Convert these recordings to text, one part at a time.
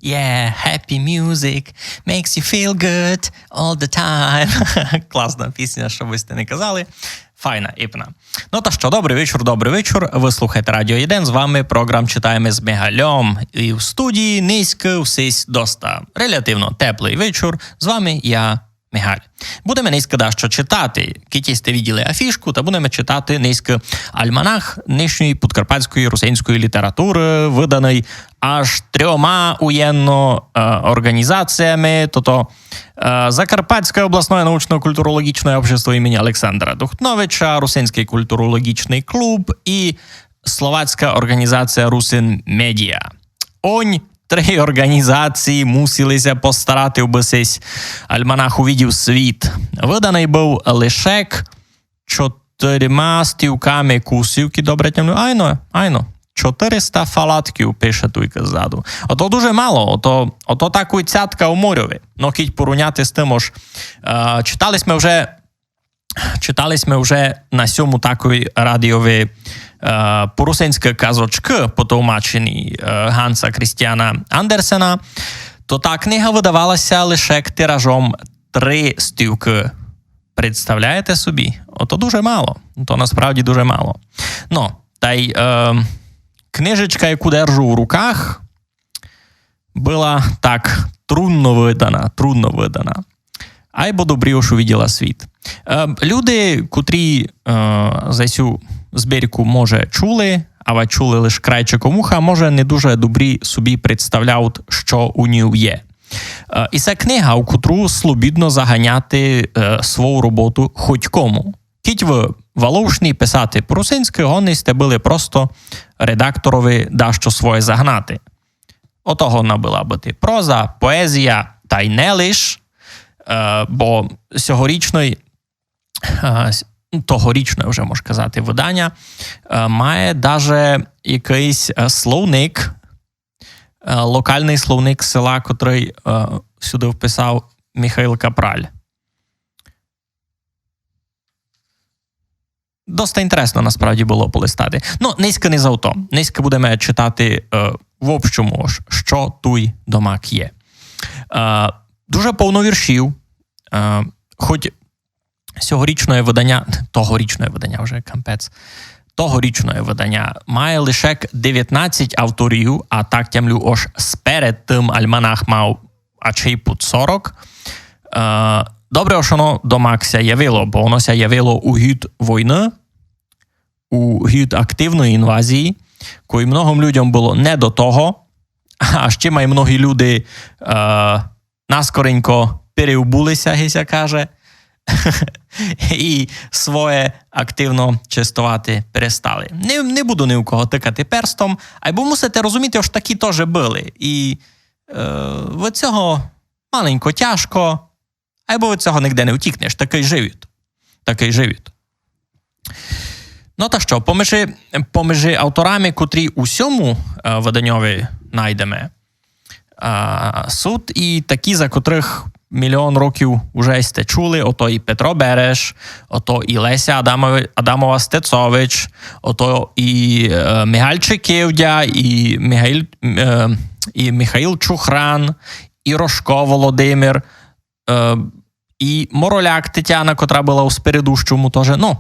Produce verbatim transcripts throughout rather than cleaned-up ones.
Yeah, happy music makes you feel good all the time. Класна пісня, што бы сьте не казали. Файна, іпна. Ну та што, добрый вечур, добрый вечур. Вы слухаєте Радіо Єден, з вами програм «Читаєме з Мигальом». І в студії нынька в сись доста релятивно теплый вечур. З вами я, Мигаль. Будеме нынька дашто читати. Кідь сьте виділи афішку, та будеме читати нынька альманах днешньої подкарпатської русинської літературы, выданый аж трьома уєдно, е, орґанізаціями, тото, е, Закарпатське обласне научно-культурологічне общество імені Олександра Духновича, Русинськый культурологічный клуб і словацька орґанізація Русин Медіа. Онь три орґанізації мусили ся постарати, убы сись альманах увидів світ. Выданый быв лишек чотирма стівками кусів, кідь добре тямлю. Айно, айно. Чотириста фалатків, пише туйка ззаду. Ото дуже мало, ото, ото такой цятка у морьови. Но кідь порівняти з тым, ож, е, читали сьме вже, читали сьме вже на сьому такой радіови, е, по-русинськы казочкы, потовмачені, е, Ганса Крістіана Андерсена, то та книга выдавала ся лише тиражом три стівкы. Представляєте собі? Ото дуже мало. То насправді дуже мало. Но, тай, е, книжечка, яку держу в руках, была так трудно выдана, трудно выдана. Айбо добрі, ож увиділа світ. Е, люди, котрі, е, за сю збірку, може, чули, ава чули лиш крайчиком уха, може, не дуже добрі собі представляють, што у ній є. Е, і се книга, у котру слобідно заганяти, е, свою роботу хоть кому. Кідь вы валовшні писати по-русинськы, годні сьте были просто редакторови дашто своє загнати. Ото годна была быти проза, поезія, тай не лиш, е, бо сьогорічный, е, с-, тогорічне вже, мож казати, выданя, е, має даже якыйсь, е, словник, е, локалный словник села, котрый, е, сюды вписав Михаил Капраль. Доста інтересно насправді было полистати. Но, нынька не за то. Нынька будеме читати, е, в общому, ож, што туй домак є. Е, дуже повно віршів. Е, хоть сьогорічне выданя, тогорічне выданя вже, капець. Тогорічне выданя має лише девятнадцять авторів, а так тямлю, ож сперед тым альманах мав ачей пуд сорок. Е, добре, ож оно домак ся явило, бо оно ся явило у гід войны, у гід активної інвазії, кой многым людям было не до того, а ще май многі люди, е, наскоренько переобули ся, ги ся каже, і своє активно честовати перестали. Не, не буду ні у кого тыкати перстом, айбо мусите розуміти, ож такі тоже были. І, е, від сього маленько тяжко, айбо від сього нигде не втікнеш. Такый живот. Такый живот. Но та што, помежи, помежи авторами, котрі у сьому, е, выданьови найдеме, а, суть і такі, за котрых мільйон років уже сьте чули, ото і Петро Береш, ото і Леся Адамови-, Адамова-Стецович, ото і, е, Мигаль Чикивдя, і Мигаїл, е, і Михаїл Чухран, і Рожко Володимир, е, і Мороляк Тетяна, котра была у спередущому тоже. Ну,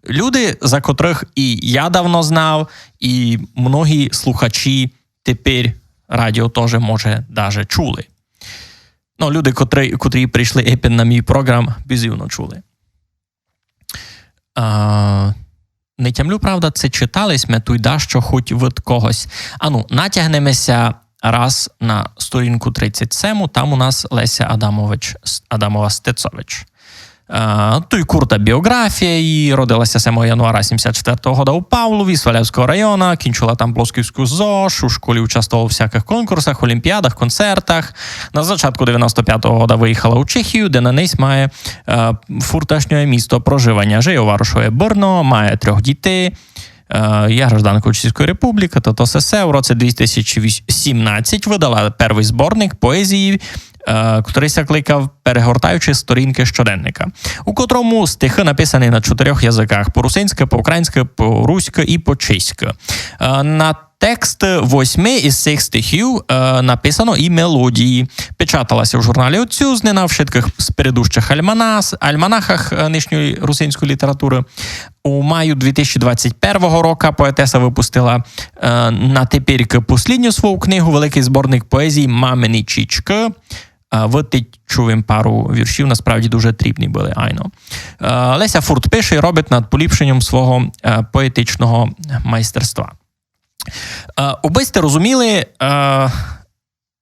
люди, за котрых і я давно знав, і многі слухачі тепер радіо тоже, може, даже чули. Ну, люди, котрі, котрі прийшли епен на мій програм, бізувно чули. А, не тямлю, правда, ци читали сьме туй дашто хоть від когось. Ану, натягнеме ся раз на сторінку тридцять сему, там у нас Леся Адамович, Адамова-Стецович. Е, туй курта біоґрафія її, родила ся семого януара сімдесят четвертого года у Павлові, Свалявського района, кінчила там Плосківську ЗОШ, у школі участвовала у всякых конкурсах, олімпіадах, концертах. На зачатку девяносто пятого года выїхала у Чехію, де на несь має, е, фурташнє місто проживаня. Жиє у варошови Брно, має трьох дітей. Е, є гражданкою Чеської Републікы, тото сесе. У році дві тисячі сімнадцять выдала первый зборник поезії, е, котрый ся кликав «Перегортаючи сторінкы щоденника», у котрому стихы написані на чотирьох языках: по-русинськы, по-українськы, по-руськы і по-чеськы. Е, на Тексты восьми из сих стихів, е, написано и мелодії. Печатала ся в журналі «Отцюзнина», в шыткых с-, предыдущых альманас-, альманахах, е, нынішньої русинської літературы. У маю дві тисячі двадцять первого рока поетеса выпустила, е, на теперькы послїдню свою книгу, великый зборник поезії «Мамині чічкы». Е, вытить чув им пару віршів, насправді дуже дрібні были, айно. Е, Леся фурт пише и робить над поліпшенням свого, е, поетичного майстерства. Е, убы сьте розуміли, е,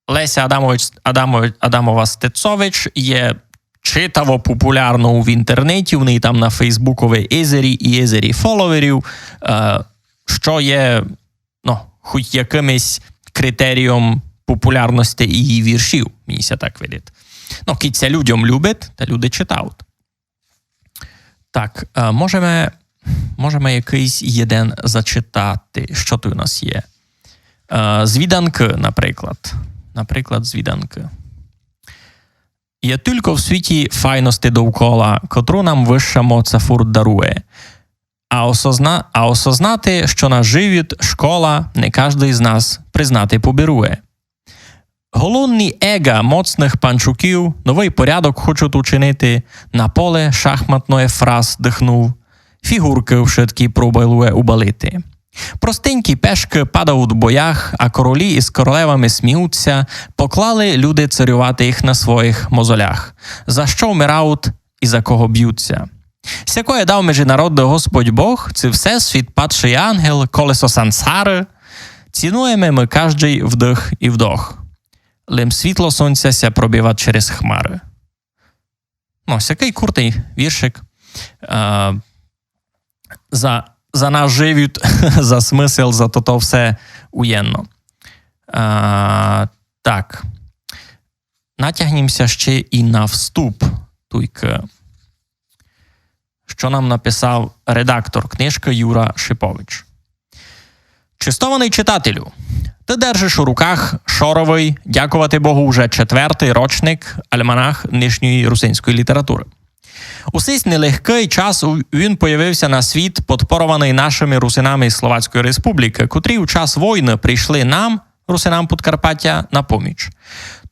Леся Адамович, Адамович, Адамова-Стецович є читаво популярною в інтернеті, у неї там на Фейсбукови езері и езері фоловерів, е, што є, ну, хоть якымось критерієм популярности її віршів, мені ся так видить. Ну, кидь ся людям любить, та люди читають. Так, е, можеме, можеме якыйсь єден зачитати. Што туй у нас є? Е, звіданкы, наприклад. Наприклад, звіданкы. Є тілько в світі файности довкола, котру нам высша моца фурт дарує. А осозна-, а осознати, што наш живот школа, не каждый з нас признати побірує. Голодні еґа моцных панчуків новый порядок хочуть учинити, на поле шахматноє фрас дыхнув, фіґуркы вшыткі пробує убалити. Простенькі пешкы падають в боях, а королі из королевами сміються, поклали люди царювати їх на своїх мозолях. За што вмирають и за кого бють ся. Сякоє дав межи народы Господь Бог, ци всесвіт, падшый ангел, колесо сансары, цінуєме мы каждый вдых и вдох. Лем світло сонця ся пробивать через хмары. Ну, сякый куртый віршик. Е, за, за наш живот, за смысл, за тото все уєдно. Е, так. Натягнім ся ще и на вступ, туйкы, што нам написав редактор книжкы Юра Шипович. Честованый читателю, ты держиш у руках шоровый, дякувати Богу, уже четвертый рочник альманах нынішньої русинської літературы. У сись нелегкый час у-, він появив ся на світ, подпорованый нашыми русинами из Словацької Республікы, котрі у час войны прийшли нам, русинам Подкарпатя, на поміч.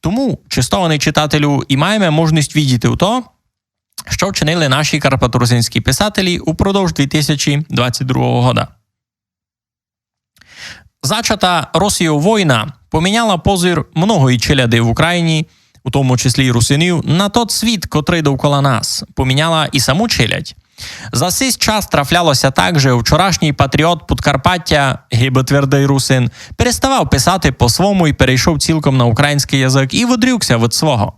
Тому, честованый читателю, и маєме можность видіти у то, што вчинили наші карпаторусинські писателі упродовж дві тисячі двадцять другого года. Зачата Росією война поміняла позир многої челяди в Україні, у тому числі й русинів, на тот світ, котрый довкола нас, поміняла и саму челядь. За сись час трафляло ся так, же вчорашній патріот Подкарпатя, гибы твердый русин, переставав писати по-свому и перейшов цілком на українськый язык и выдрюк ся від свого.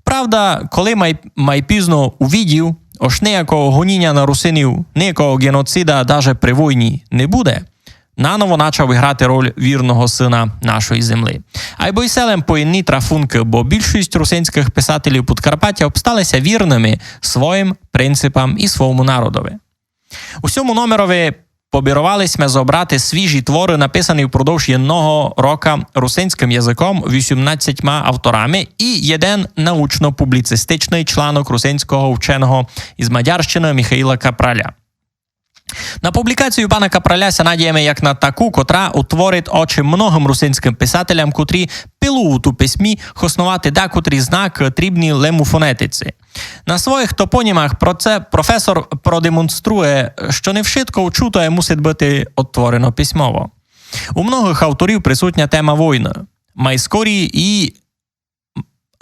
Правда, коли май, май пізно увидів, ож ниякого гоніня на русинів, ниякого ґеноцида даже при войні не буде, наново начав іграти роль вірного сына нашої землі. Айбо й се лем поєдні трафункы, бо більшість русинськых писателів Подкарпатя обстали ся вірными своїм принципам и свому народови. У сьому номерови побіровали сьме зобрати свіжі творы, написані впродовж єдного рока русинськым языком вісімнадцятьма авторами, и єден научно-публіцистичный чланок русинського вченого из Мадярщины Михаїла Капраля. На публікацію пана Капраля ся надієме як на таку, котра утворить очі многым русинськым писателям, котрі пилують у письмі хосновати дакотрі знакы, трібні лем у фонетиці. На своїх топонімах про це професор продемонструє, што не вшытко учутоє мусить быти одтворено письмово. У многых авторів присутня тема войны. Май скорі и,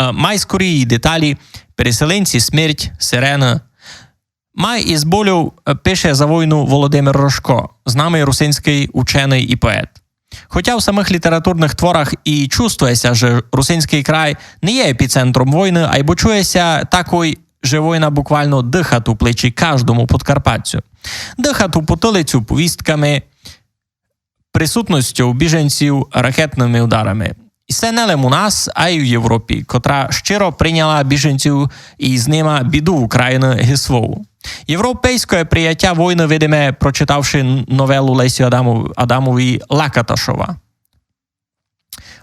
е, май скорі и деталі: переселенці, смерть, сирены. Май из болю, е, пише за войну Володимир Рожко, знамый русинськый ученый и поет. Хотя в самых літературных творах и чувствує ся, же русинськый край не є епіцентром войны, айбо чує ся такой, же война буквално дыхат у плечі каждому подкарпатцю. Дыхат у потылицю повістками, присутностю біженців, ракетными ударами. И се не лем у нас, а й у Європі, котра щиро прийняла біженців и з нима біду Україны ги свою. Європейськоє приятя войны видиме, прочитавши н-, новелу Лесі Адамов-, Адамової Лакаташова.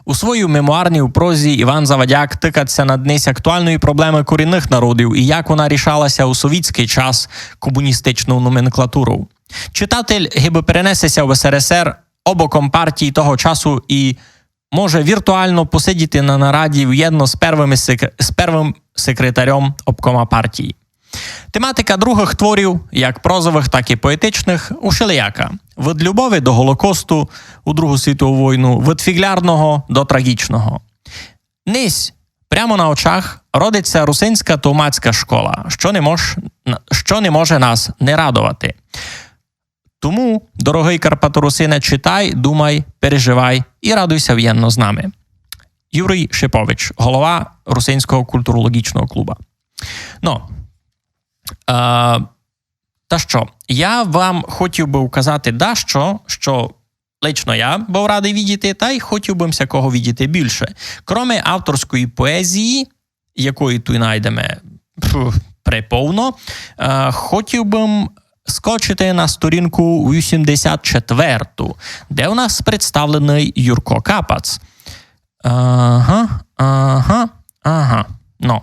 У своїй мемуарній прозі Іван Завадяк тыкать ся на днесь актуалної проблемы корінных народів и як она рішала ся у совітськый час комуністичною номенклатурою. Читатель гибы перенесе ся в СРСР обком партії того часу і може віртуално посидіти на нараді вєдно з первыми сек-, з первым секретарьом обкома партії. Тематика другых творів, як прозовых, так і поетичных, ушелияка. Від любови до Голокосту у Другу світову войну, від фіґлярного до трагічного. Нись, прямо на очах, родить ся русинська товмацька школа, што не мож-, што не може нас не радовати. Тому, дорогый карпаторусине, читай, думай, переживай і радуй ся вєдно з нами. Юрій Шипович, голова Русинського културологічного клуба. Но, е, та што, я вам хотів бы указати дашто, што лично я быв радый видіти, тай хотів бы ся кого видіти більше. Кроме авторської поезії, якої туй найдеме, пф, преповно, е, хотів бы скочити на сторінку вісімдесят четверту, де у нас представленый Юрко Капац. Ага, ага, ага. Но.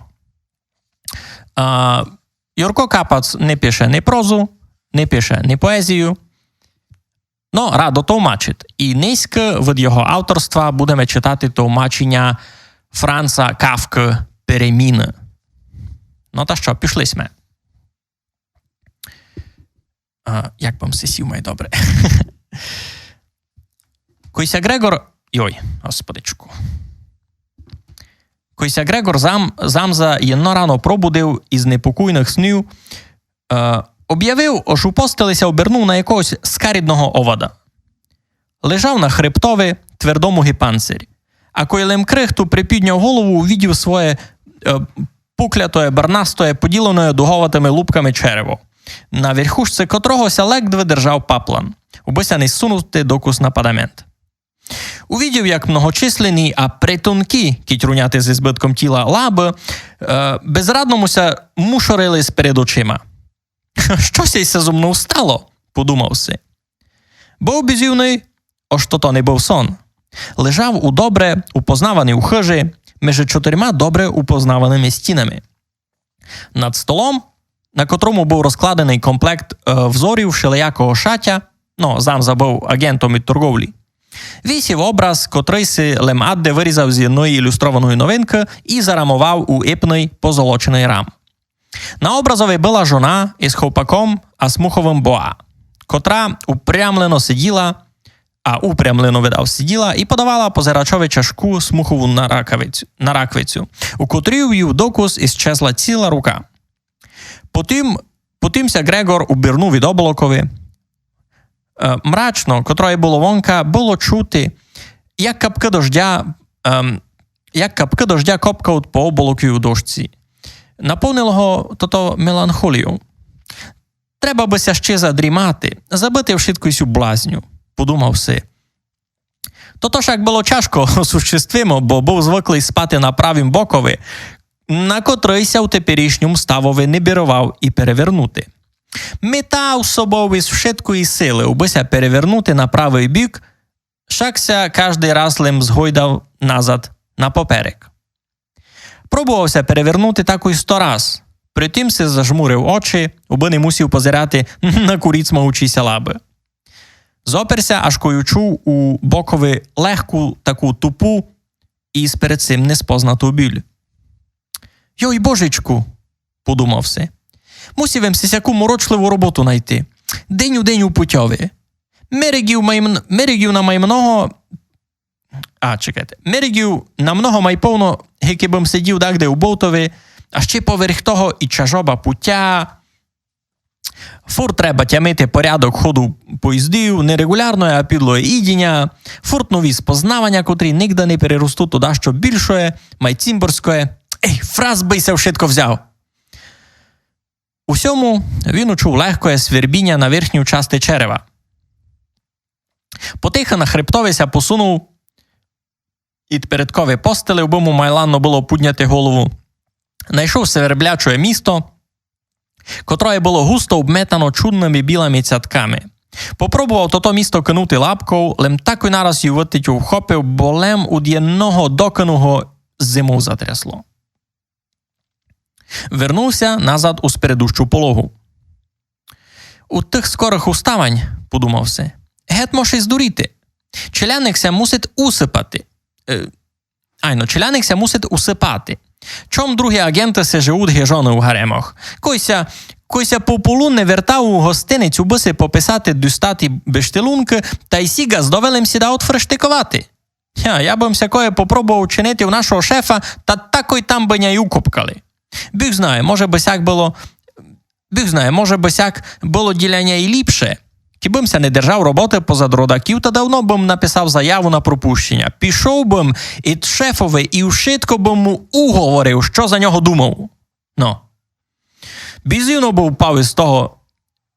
Е, Юрко Капац не пише ни прозу, не пише ни поезію, но радо товмачить. І нынька від його авторства будеме читати товмаченя Франца Кафкы «Переміны». Но та што, пішли сьме. А, як бы м си сів май добре. Кой ся Грегор, йой, господичку. Кой ся Грегор зам-, замза єдно рано пробудив из непокойных снів, е, обявив, ож у постели ся обернув на якогось скарідного овада. Лежав на хребтови, твердому ги панцирь. А кой лем крихту припідняв голову, увидів своє, е, пуклятоє, барнастоє, поділеноє дуговатыми лупками черево, на верхушці котрого ся ледве держав паплан, убы ся не сунути докус на падамент. Увидів, як многочисленні, а претонкі, кідь руняти зі збытком тіла, лабы, е, безрадно му ся мушорили перед очима. «Што ся зо мнов стало?» — подумав си. Быв бізівный, ож тото не быв сон. Лежав у добре упознаваній хыжі, межи чотирма добре упознаваныма стінами. Над столом, на котрому быв розкладеный комплект, е, взорів шелиякого шатя, но, замза быв аґентом ид торговлі, висів образ, котрый си лем адде вырізав з єдної ілюстрованої новинкы і зарамовав у іпный позолоченый рам. На образови была жона из ховпаком а смуховым боа, котра упрямлено сиділа, а упрямлено, видав, сиділа і подавала позирачови чажку смухову наракавицю, нараквицю, у котрій їй докус исчезла ціла рука. Потім, потім ся Грегор убирнув ид облокови. Е, мрачно, котроє было вонка, было чути, як капкы дождя, ем, як капкы дождя копкають по облоковій дошці. Наповнило го тото меланхолією. «Треба бы ся ще задрімати, забыти вшытку сю блазню», — подумав си. Тото шак было чажко осуществимо, бо быв звыклый спати на правім бокови, на котрый ся у теперішньому ставови не біровав і перевернути. Метав собов из вшыткої силы, убы ся перевернути на правый бік, шак ся каждый раз лем згойдав назад на поперек. Пробовав ся перевернути такой сто раз, при тім си зажмурив очі, убы не мусив позирати на куріцма учі ся лабы. Зопер ся, аж кой учув у бокови легку, таку тупу і сперед сим неспознату біль. «Йой, Божечку», — подумав си, — «мусив им си сяку морочливу роботу найти. День у день у путьови. Мерегів май мн-, мерегів на май много, а, чекайте, мерегів на много май повно, гикы бым сидів дагде у бовтови, а ще поверх того і чажоба путя. Фурт треба тямити порядок ходу поїздів, нерегулярноє а підлоє їдіня, фурт нові спознаваня, котрі нигда не переростуть у дашто більшоє, май цімборськоє. Ей, фрас бы ся вшытко взяв!» У сьому він учув легкоє свербіня на верхній части черева. Потихы на хребтови ся посунув ид передкови постели, убы му май ладно было пудняти голову. Найшов сверблячоє місто, котроє было густо обметано чудными білыми цятками. Попробовав тото місто кинути лапков, лем такой нараз ю вытить ухопив, бо лем уд єдного докину го зимов затрясло. Вернув ся назад у спередущу пологу. «Уд тых скорых уставань, — подумав си, — гет мож и здуріти. Челядник ся мусит усыпати. Е, айно, челядник ся мусит усыпати. Чом другі аґенты си живут ги жоны у гаремох? Кой ся, кой ся пополудне вертав у гостиницю, убы си пописати дустаті бештилункы, тай сі ґаздове лем сідавут фрештиковати. Я, я бым сякоє попробовав учинити у нашого шефа, та такой там бы ня й укопкали. Бог знає, може бы сяк было, Бог знає, може бы сяк было діля ня й ліпше. Кибы м ся не держав роботы позад родаків, та давно бым написав заяву на пропущеня. Пішов бым ид шефови і вшытко бым му уговорив, што за нього думав. Но. Бізувно быв пав из того,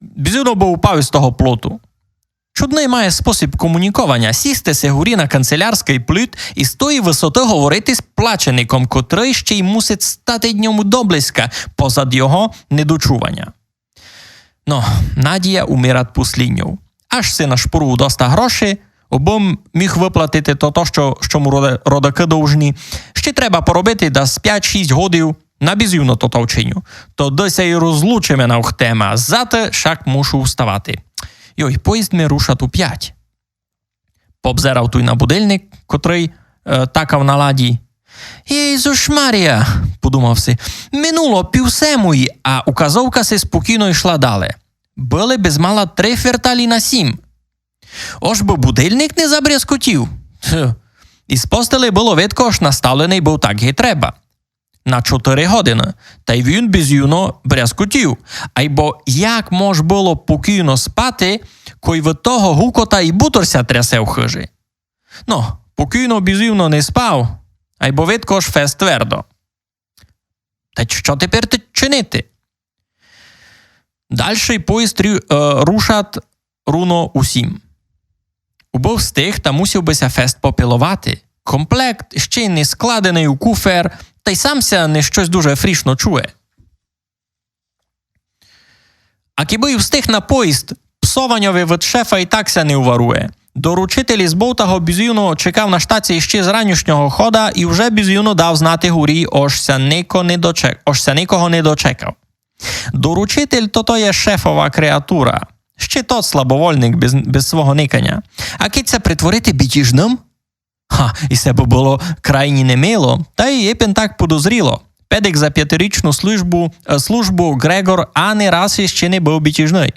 бізувно быв пав из того плоту. Чудный має спосіб комунікованя. Сісти си горі на канцелярськый плот и з тої высоты говорити з плачеником, котрый ще й мусить стати д ньому доблизька позад його недочуваня. Но, надія умират послїдньов. Аж си нашпурував доста грошей, обы м міг выплатити то, то, што, што му рода-, родакы довжні. Ще треба поробити дас пять-шість годів, на бізувно то, то вчиню. Тогды ся й розлучиме навхтема, зате шак мушу вставати. Йой, поїзд ми рушат у пять. Побзерав туй на будильник, котрый, е, такав на ладі. Єзуш Марія, подумав си, минуло пів семої, а указовка си спокійно йшла дале. Были без мала три ферталі на сім. Ож бы будильник не забрязкотів. Тьфу. Из постелі было видко, ож наставленый быв так, ги треба. На чотыри годины. Тай він бізувно брязкотів. Айбо як мож было покійно спати, кой в того гукота и бутор ся трясе в хыжи? Но, покійно бізувно не спав, айбо видко, ож фест твердо. Та што тепер чинити? Дальшый поїзд рю-, е, рушат руно у сім. Убы встиг, та мусив бы ся фест попиловати. Комплект ще й не складеный у куфер, тай сам ся не штось дуже фрішно чує. А кибы й встиг на поїзд, псованьови від шефа и так ся не уварує. Доручитель из бовта го бізувно чекав на штації ще з ранішнього хода и вже бізувно дав знати горі, ож ся нико не дочек-, ож ся никого не дочекав. Доручитель то, то є шефова креатура. Ще тот слабовольник без, без свого никаня. А кидь ся притворити бітіжным? Ха, и се бы было крайні немило, тай єпен так подозріло. Педик за пятирічну службу, е, службу Грегор ани раз іще не быв бітіжный.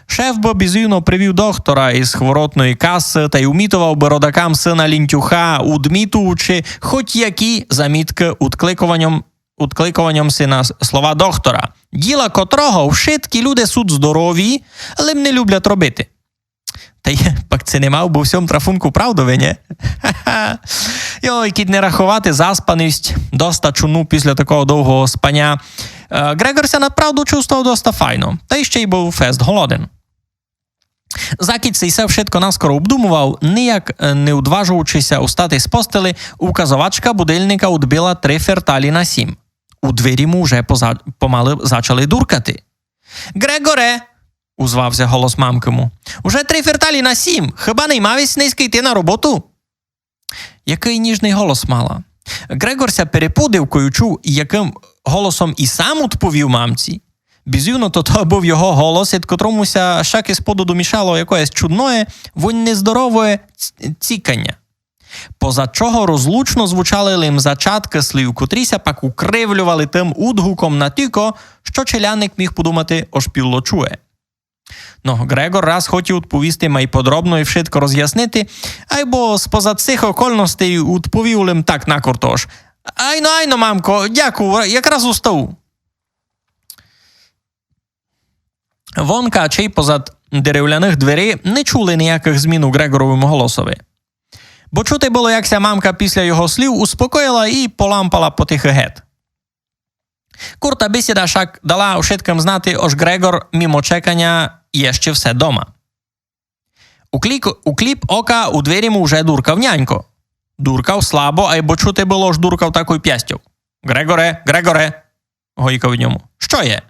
Шеф бы бізувно привів доктора из хворотної касы тай умітовав бы родакам сына лінтюха, удмітуючи хоть які заміткы удкликованьом, удкликованьом си на с-, слова доктора, діла котрого вшыткі люде сут здорові, лем не люблят робити. Тай пак ци не мав бы у сьому трафунку правдови, нє? Йой, кидь не раховати заспаность, доста чудну після такого довгого спаня, е, Грегор ся направду чувствовав доста файно, тай ще й быв фест голоден. Закидь си се вшытко наскоро обдумовав, нияк, е, не удважуючи ся устати з постели, указовачка будильника удбила три ферталі на сім. У двері му вже поза-, помалы зачали дуркати. «Грегоре!» — узвав ся голос мамкы му. «Уже три ферталі на сім! Хыба не мав ись нынька йти на роботу?» Якый ніжный голос мала. Грегор ся перепудив, кой учув, якым голосом и сам удповів мамці. Бізувно то, то быв його голос, ид котрому ся шак из споду домішало якоєсь чудноє, вонь нездоровоє ц-, ціканя. Позад чого розлучно звучали лим зачаткы слів, котрі ся пак укривльовали тым удгуком натілько, што челядник міг подумати, ож піло чує. Но, Грегор раз хотів удповісти май подробно и вшытко розъяснити, айбо спозад сих окольностей удповів лим так накорто ож: «Айно, айно, мамко, дякую, якраз устав». Вонка, чей позад деревляных дверей, не чули ниякых змін у Грегоровім голосови. Бо чути было, як ся мамка після його слів успокоїла и полампала потихы гет. Курта бесіда шак дала вшыткым знати, ож Грегор мимо чеканя є ще все дома. У клік-, у кліп ока у двері му вже дуркав нянько. Дуркав слабо, айбо чути было, ож дуркав такой пястьов. «Грегоре, Грегоре!» — гойкав ньому. «Што є?»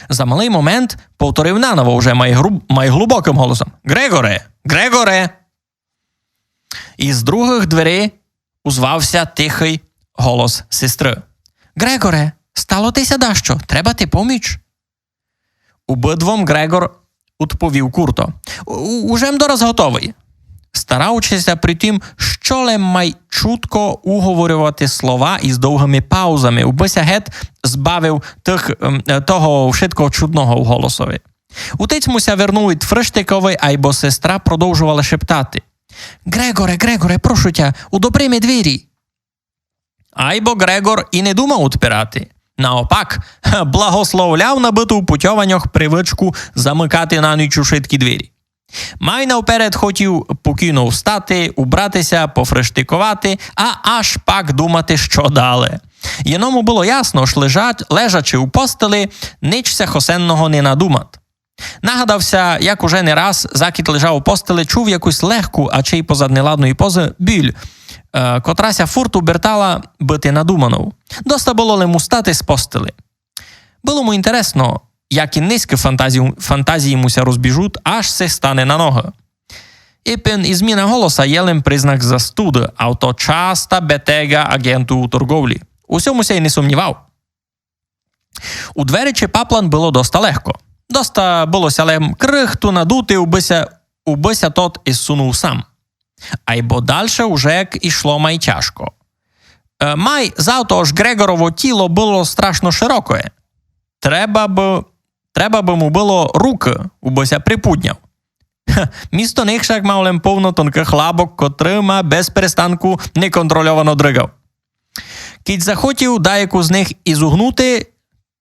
За малый момент повторив наново вже май груб-, май глубокым голосом: «Грегоре! Грегоре!» Из другых дверей узвав ся тихый голос сестры: «Грегоре, стало ти ся дашто? Треба ти поміч?» Убыдвом Грегор удповів курто: «У-, у-, уже м дораз готовый». стараючи ся при тім што лем май чутко уговорьовати слова из довгыми паузами, убы ся гет збавив тых, ем, е, того вшыткого чудного у голосови. Утець му ся вернув ид фрыштикови, айбо сестра продовжовала шептати: «Грегоре, Грегоре, прошу тя, удопри ми двері!» Айбо Грегор и не думав удпирати. Наопак, благословляв набыту в путьованьох привычку замыкати на ніч ушыткі двері. Май навперед хотів покійно встати, убрати ся, пофрыштиковати, а аж пак думати, што дале. Єному было ясно, ож лежать, лежачи у постели, нич ся хосенного не надумат. Нагадав ся, як уже не раз, закіть лежав у постели, чув якусь легку, а чей позад неладної позы, біль, е, котра ся фурт убертала быти надуманов. Доста было лем устати з постели. Было му інтересно, як и нынькы фантазії, фантазії му ся розбіжуть, аж се стане на ногы. Ипен и зміна голоса є лем признак застуды, а то часта бетеґа аґенту у торговлі. У сьому ся и не сумнівав. Удверечи паплан было доста легко. Доста было ся лем крыхту надути, убы ся, убы ся тот изсунув сам. Айбо дальше уже як ішло май тяжко. Е, май зато, ож Грегорово тіло было страшно широкоє. Треба бы, треба бы му было рукы, убы ся припудняв. Ха, місто них шак мав лем повно тонкых лапок, котрыма без перестанку неконтрольовано дрыгав. Кідь захотів даяку з них изугнути,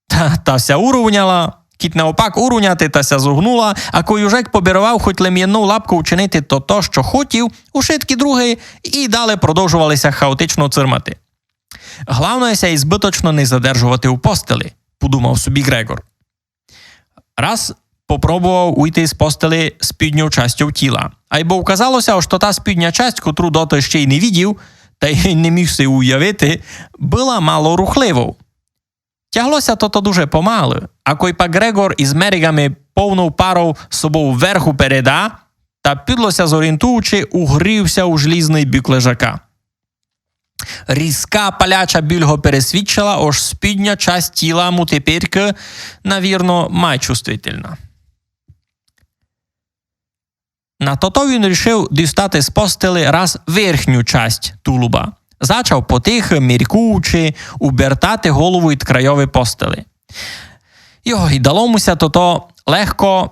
та, та ся уровняла, кідь наопак уровняти, та ся зугнула, а кой уже як побіровав хоть лем єднов лапков учинити то, то, што хотів, ушыткі другі и дале продовжовали ся хаотично цырмати. Главноє ся избыточно не задержовати у постели, подумав собі Грегор. Раз попробовав уйти з постели спідньов частьов тіла. Айбо указало ся, што та спідня часть, котру доты ще й не видів, та й не міг си уявити, была мало рухливов. Тягло ся тото дуже помалы, а кой пак Грегор из мерегами повнов паров собов верху переда, та підло ся зорієнтуючи, угрів ся у желізный бік лежака. Різка паляча біль го пересвідчила, ож спідня часть тіла му теперькы, навірно, май чувствительна. На тото він рішив дістати з постели раз верхню часть тулуба. Зачав потихы, міркуючи, убертати голову ид крайови постели. Йой, дало му ся тото легко,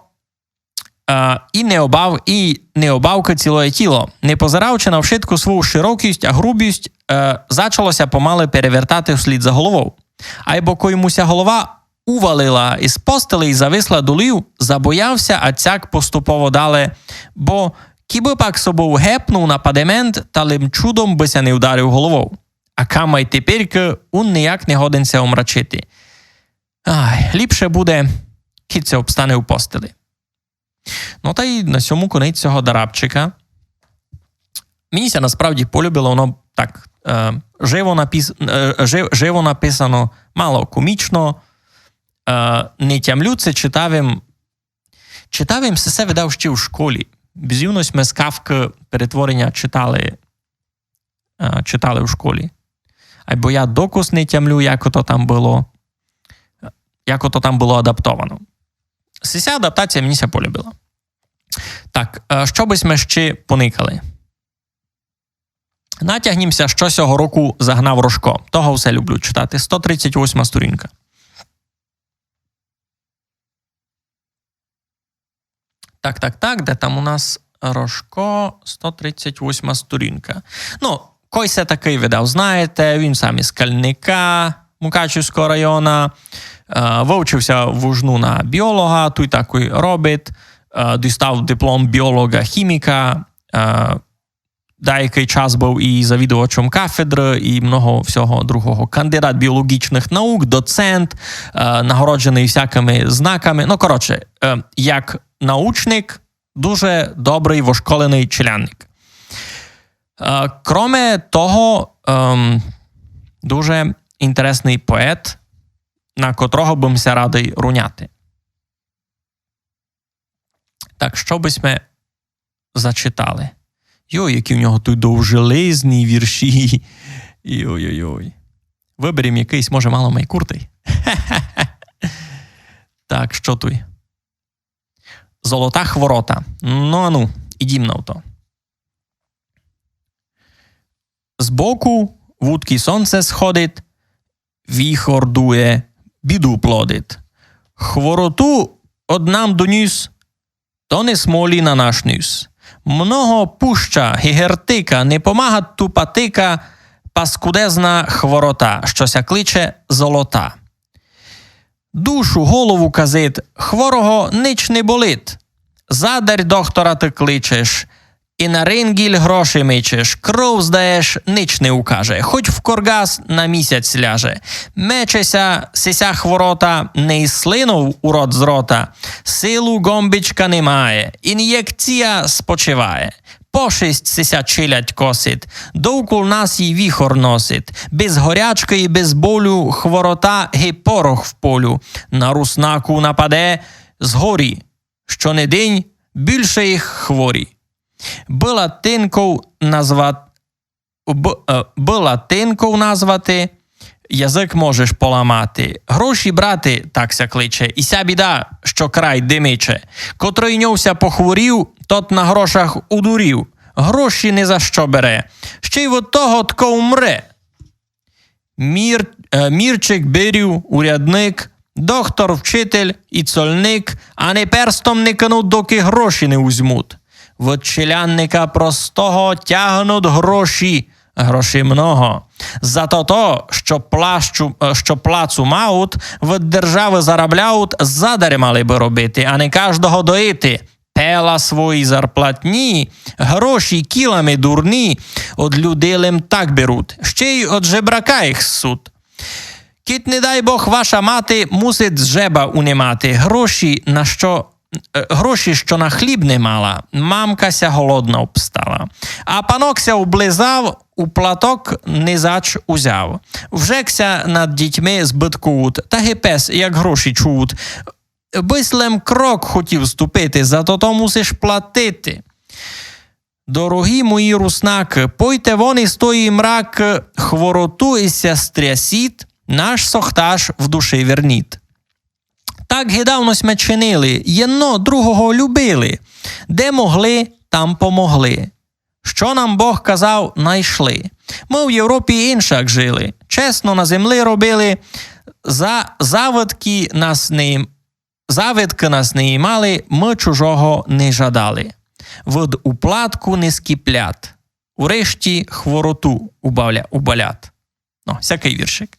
е, и не обав-, и не обавкы цілоє тіло. Не позираючи на вшытку свою широкость а грубость, е, зачало ся помалы перевертати вслід за головов. Айбо кой му ся голова увалила из постели и зависла долів, забояв ся а сяк поступово дале, бо кібы пак собов гепнув на падемент, та лим чудом бы ся не вдарив головов. А камай теперькы ун нияк не годен ся омрачити. Ай, ліпше буде, кідь ся обстане у постели. Ну, та й на сьому конець сього дарабчика. Мені ся насправді полюбило, воно так, е, живо напис-, е, жи-, живо написано, мало комічно. Е, не тямлю, ци читав им, читав им се, се видав ще у школі. Бізувно сьме з Кафкы перетвореня читали, е, читали в школі. Айбо я докус не тямлю, як ото там было, як ото там было адаптовано. Сися адаптація мені ся полюбила. Так, е, што бы сьме ще поникали? Натягнім ся, што сього року загнав Рожко. Того все люблю читати. Сто тридцять восьма сторінка. Так, так, так, де там у нас Рожко? Сто тридцять восьма сторінка. Ну, кой се такый видав, знаєте, він сам из Кальника, Мукачівського района, е, вывчив ся в УжНУ на біолога, туй так и робить, е, дістав диплом біолога-хіміка, е, даякый час быв и завідувачом кафедры, и много всього другого. Кандидат біологічных наук, доцент, е, нагородженый всякыми знаками. Ну, коротше, е, як научник, дуже добрый, вошколеный челядник. Е, кроме того, ем, дуже інтересный поет, на котрого бы м ся радый руняти. Так, што бы сьме зачитали? Йой, які в нього туй довжелезні вірші. Йой-йой-йой. Выберім якыйсь, може, мало май куртый. Так, што туй? Золота хворота. Ну, ану, ідім на то. Збоку, вудкы сонце сходит, віхор дує, біду плодит. Хвороту од нам донюс, то не смолі на наш нюс. Много пуща, гігертика, не помагат ту патика, паскудезна хворота, што ся кличе золота. Душу, голову казит, хворого нич не болит. Задарь доктора ты кличеш, и на рингіль гроші мечеш, кров здаєш, нич не укаже, хоть в корґас на місяць ляже. Мече ся сися хворота не из слинов у рот з рота, силу ґомбичка не має, инєкція спочиває. Пошесть сися челядь косит, довкол нас ї віхор носит. Без горячкы и без болю хворота ги порох в полю. На руснаку нападе згорі, што не день, бульше їх хворі. Бы латинков назват-, б-, е, бы латинков назвати, язык можеш поламати. Гроші брати, так ся кличе, и ся біда, што край димиче. Котрый ньов ся похворів, тот на грошах удурів. Гроші ни за што бере. Ще й од того, тко умре. Мір-, е, мірчик, бирюв, урядник, доктор, вчитель и цольник, ани перстом не кынут, докы гроші не узьмут. Од челядника простого тягнут гроші, гроші много. За тото, што плачу-, е, што плацу маут, од державы заробляут, задарь мали бы робити, а не каждого доїти. Пела свої зарплатні, гроші кілами дурні, од людей лем так берут, ще й од жебрака їх ссут. Кідь, не дай Бог, ваша мати мусит з жеба унимати гроші, на што, е, гроші, што на хліб не мала, мамка ся голодна обстала. А панок ся облизав, уплаток ни за чо узяв. Вжек ся над дітьми збыткуют, та ги пес, як гроші чуют. Бысь лем крок хотів ступити, за тото мусиш платити. Дорогі мої руснакы, пойте вон из тої мракы, хвороту из ся стрясіт, наш сохташ в души верніт. Так ги давно сьме чинили, єдно другого любили. Де могли, там помогли. Што нам Бог казав, найшли. Мы в Європі иншак жили. Чесно на земли робили, за-, заводкы нас не им-, заводкы нас не имали, мы чужого не жадали. Од уплатку не скіплят. Урешті хвороту убавля-, уболят. Ну, сякый віршик.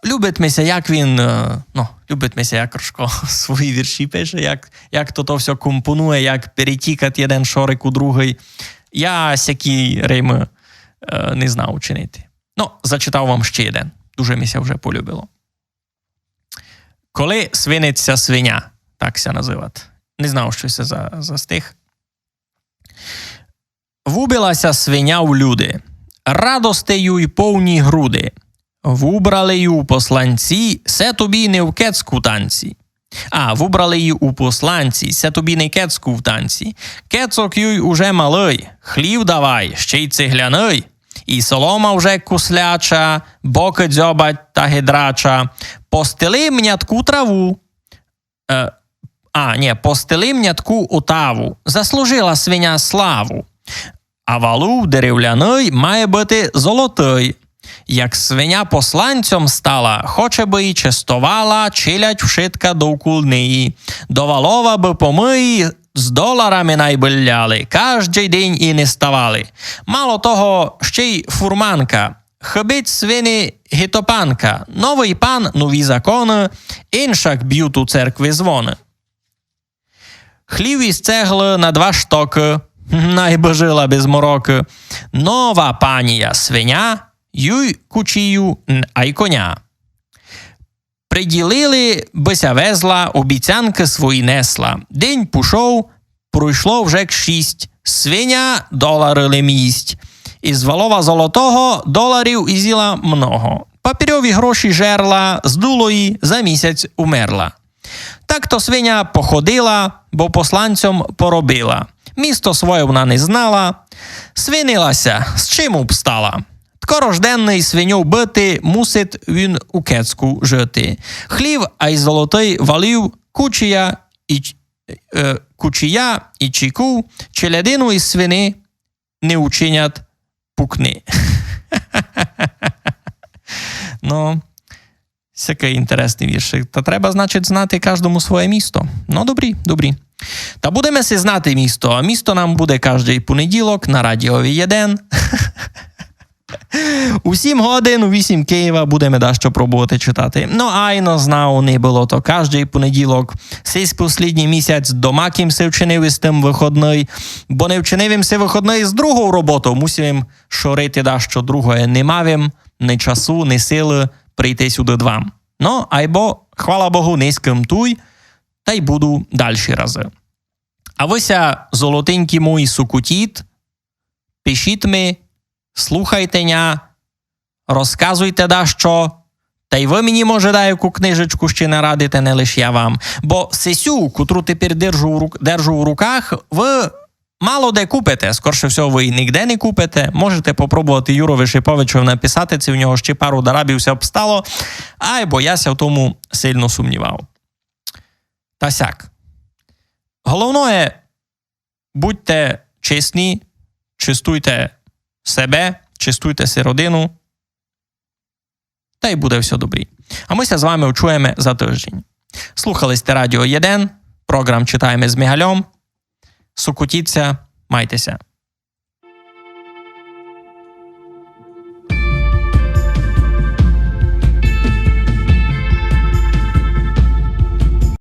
Любить ми ся, як він, е, ну, любить ми ся, як Рожко свої вірші пише, як, як то, то всьо компонує, як перетікать єден шорик у другый. Я сякі римы, е, не знав учинити. Ну, зачитав вам ще єден. Дуже ми ся вже полюбило. Коли свинить ся свиня, так ся называт. Не знав, што се за, за стих. Вубила ся свиня у люди, радости юй повні груди. Вубрали ю у посланці, се тобі не в кецку танці. А, вубрали ю у посланці, се тобі не кецку в танці. Кецок юй уже малый, хлів давай, ще й цегляный. И солома вже кусляча, бокы дзьобать та ги драча. Постели мнятку траву. Е, а, нє, постели мнятку утаву, заслужила свиня славу. А валув деревляный має быти золотый. Як свиня посланцьом стала, хоче бы ї честовала челядь вшытка довкул неї. До валова бы помыї з доларами най бы ляли, каждый день и не ставали. Мало того, ще й фурманка. Хыбить свині ги топанка, новый пан, нові законы, иншак бют у церкви звоны. Хлів из цеглы на два штокы, най бы жила без морокы. Нова панія свиня, юй кучію н-, ай коня. Приділили, бы ся везла, обіцянкы свої несла. День пушов, пройшло вже к шість. Свиня долары лем їсть. Из валова золотого доларів изїла много. Папірьові гроші жерла, здуло ї, за місяць умерла. Так то свиня походила, бо посланцьом поробила. Місто своє вона не знала. Свинила ся, з чим обстала. Тко рожденный свиньов быти, мусит він у кецку жыти. Хлів ай золотый валув, кучія и ч-, е, кучія и чіку, челядину из свини не учинят пукни. Ну, сякый інтересный віршик. Та треба, значить, знати каждому своє місто. Ну, добрі, добрі. Та будеме си знати місто, а місто нам буде каждый понеділок на Радіо Єден. У сім годин, у вісім Києва будеме дашто пробовати читати. Ну, айно, знав, не было то каждый понеділок. Сись послідній місяць домак им си вчинив из тым выходный, бо не вчинив им си выходный з другов роботов. Мусив им шорити дашто другоє. Не мав им ни часу, ни силы прийти сюды д вам. Ну, айбо, хвала Богу, нынькы м туй, тай буду дальші разы. А вы ся, золотенькі мої, сокотіт, пишіть ми, слухайте ня, розказуйте дашто, тай вы мені, може, даяку книжечку ще нарадите, не лиш я вам. Бо сесю, котру тепер держу в рук-, держу в руках, вы мало де купите. Скорше всього, вы її нигде не купите. Можете попробовати Юрови Шиповичови написати, ци в нього ще пару дарабів ся обстало. Айбо я ся в тому сильно сумнівав. Та сяк. Головноє, будьте чесні, честуйте себе, честуйте си родину, тай буде всьо добрі. А мы ся з вами вчуєме за тыждень. Слухали сьте Радіо Єден, програм «Читаєме з Мигальом». Сокотіт ся, майте ся.